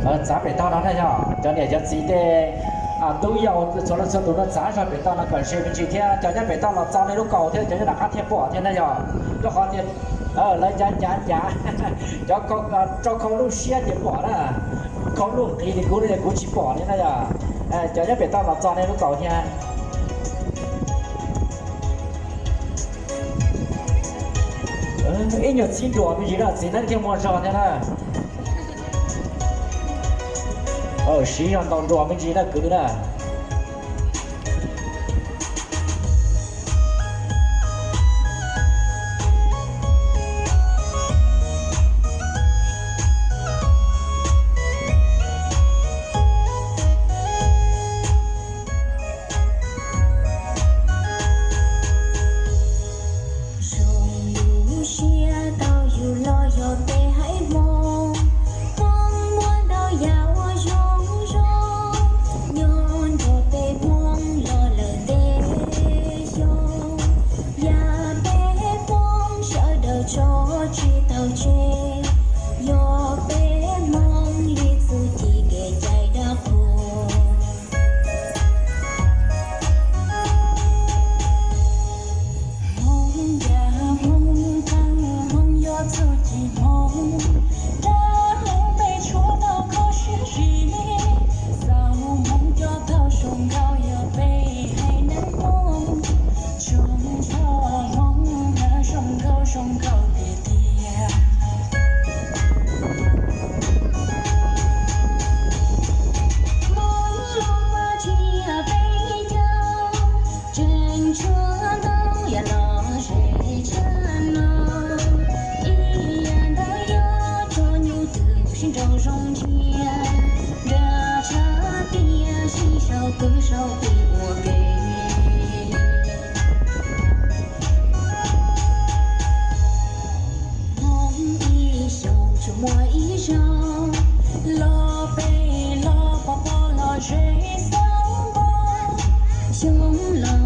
Txav pem toj no na yog cov niam cov txiv tej tub yau txhua leej txhua tus no txav zog pem toj no kom ze me ntsis thiab cov nyob pem toj los txo nej lub kaus thiab cov nyob nram qab thiaj pom thiab na yog. Rau qhov tias lawv ncav ncav ncav, cov tso khau lub siab ces pom na, khau lub nqis li kuv no kuv tsis pom li na yog. Cov nyob pem toj los txo nej lub kaus thiab. Ib nyuag txhib nruas me ntsis na, txiv neeb thiaj muaj zog thiab na. Siv zog ntaus nruas me ntsis na kwv na.